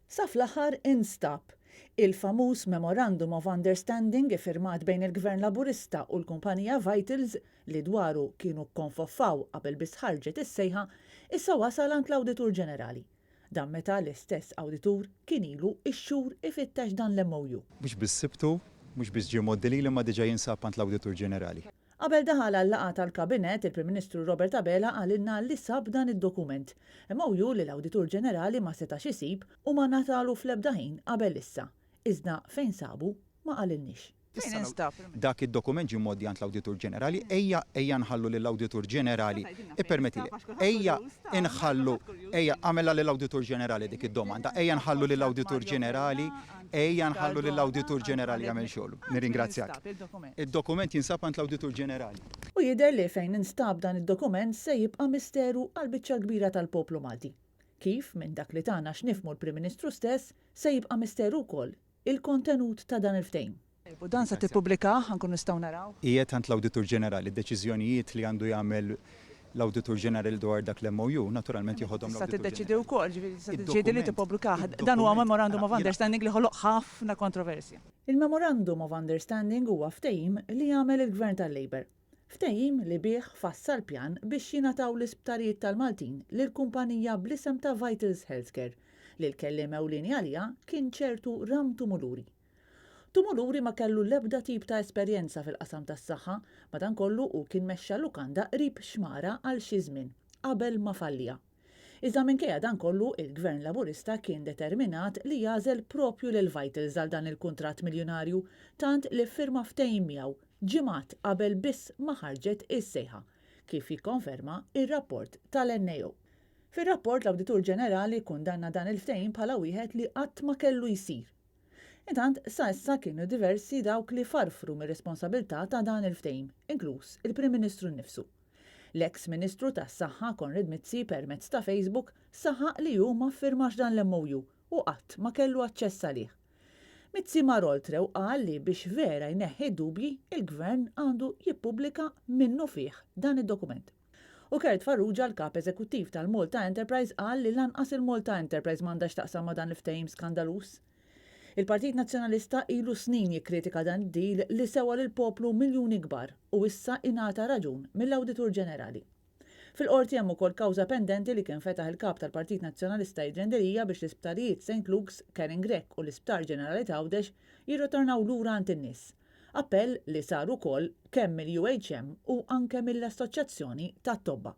Sa fl-aħħar instab. Il-famuż Memorandum of Understanding iffirmat bejn il-Gvern Laburista u l-kumpanija Vitals, li dwaru kienu kkonfoffaw qabel biss ħarġet is-sejħa, issa wasal għand l-Awditur Ġenerali. Dan meta l-istess Awditur kien ilu x-xhur ifittex dan l-MOU. Mhux biss sibtu, mhux biss ġie mgħoddi lili imma diġà jinsab għand l-Awditur Ġenerali. Qabel daħal għal-laqgħa tal-Kabinett, il-Prim Ministru Robert Abela qalilna li sab dan id-dokument, MOU li l-Awditur Ġenerali ma setax isib u ma ngħatalu fl-ebda ħin qabel issa. Iżda fejn sabu ma qalilniex. Fejn instab? Dak id-dokument ġie mgħoddi għand l-Awditur Ġenerali. Ejja, ejja nħallu lill-Awditur Ġenerali, ippermettili, ejja nħallu, ejja, agħmilha lill-Awditur Ġenerali dik id-domanda, ejja nħallu lill-Awditur Ġenerali, Ejja nħallu lill-Awditur Ġenerali jagħmel xogħlu. Nirringrazzjak. Id-dokument jinsab għand l-Awditur Ġenerali. U jidher li fejn instab dan id-dokument se jibqa' misteru għall-biċċa l-kbira tal-poplu Malti. Kif, minn dak li tana x'nifhmu l-Prim Ministru stess, se jibqa' misteru wkoll il-kontenut ta' dan il-ftehim. U dan se tippubblikah ħa nkunu nistgħu naraw? Qiegħed għand l-Awditur Ġenerali. Id-deċiżjonijiet li għandu jagħmel l-Awditur Ġenerali dwar dak l-MOU, naturalment jeħodhom l-Awditur Ġenerali. Tista' tiddeċiedi wkoll, ġifieri tista' tiddeċiedi li tippubblikah. Dan huwa Memorandum of Understanding li ħoloq ħafna kontroversja. Il-Memorandum of Understanding huwa ftehim li għamel il-Gvern tal-Labour. Ftehim li bih fassal pjan biex jingħataw l-isptarijiet tal-Maltin lil kumpanija bl-isem ta' Vitals Healthcare, li l-kelliem ewlieni għaliha kien ċertu Ram Tumuluri. Tumuluri ma kellu l-ebda tip ta' esperjenza fil-qasam tas-saħħa, madankollu hu kien mexxa lukanda qrib xmara għal xi żmien, qabel ma falliha. Iżda minkejja dan kollu, il-Gvern Laburista kien determinat li jagħżel proprju lil Vitals għal dan il-kuntratt miljunarju, tant li ffirma ftehim miegħu ġimgħat qabel biss ma ħarġet is-sejħa, kif jikkonferma r-rapport tal-NAO. Fir-rapport l-Awditur Ġenerali kkundanna dan il-ftehim bħala wieħed li qatt ma kellu jsir. Intant, sa issa kienu diversi dawk li farfru mir-responsabilità ta' dan il-ftehim, inkluż il-Prim Ministru nnifsu. L-eks Ministru tas-Saħħa Konrad Mizzi permezz ta' Facebook saħaq li hu ma ffirmax dan l-MOU u qatt ma kellu aċċess għalih. Mizzi mar oltre u qal li biex vera jneħħi d-dubji, il-Gvern għandu jippubblika minnufih dan id-dokument. U Kurt Farrugia, l-Kap Eżekuttiv tal-Malta Enterprise qal li lanqas il-Malta Enterprise m'għandha x'taqsam ma' dan il-ftehim skandaluż. Il-Partit Nazzjonalista ilu snin jikkritika dan id-deal li sewa lill-poplu miljuni kbar u issa ingħata raġun mill-Awditur Ġenerali. Fil-Qorti hemm ukoll kawża pendenti li kien fetaħ il-Kap tal-Partit Nazzjonalista Adrian Delia biex l-isptarijiet Saint Luke's, Karen Grech u l-Isptar Ġenerali t'Għawdex jirritornaw lura għand in-nies. Appell li sar ukoll kemm mill-UHM u anke mill-Assoċjazzjoni tat-Tobba.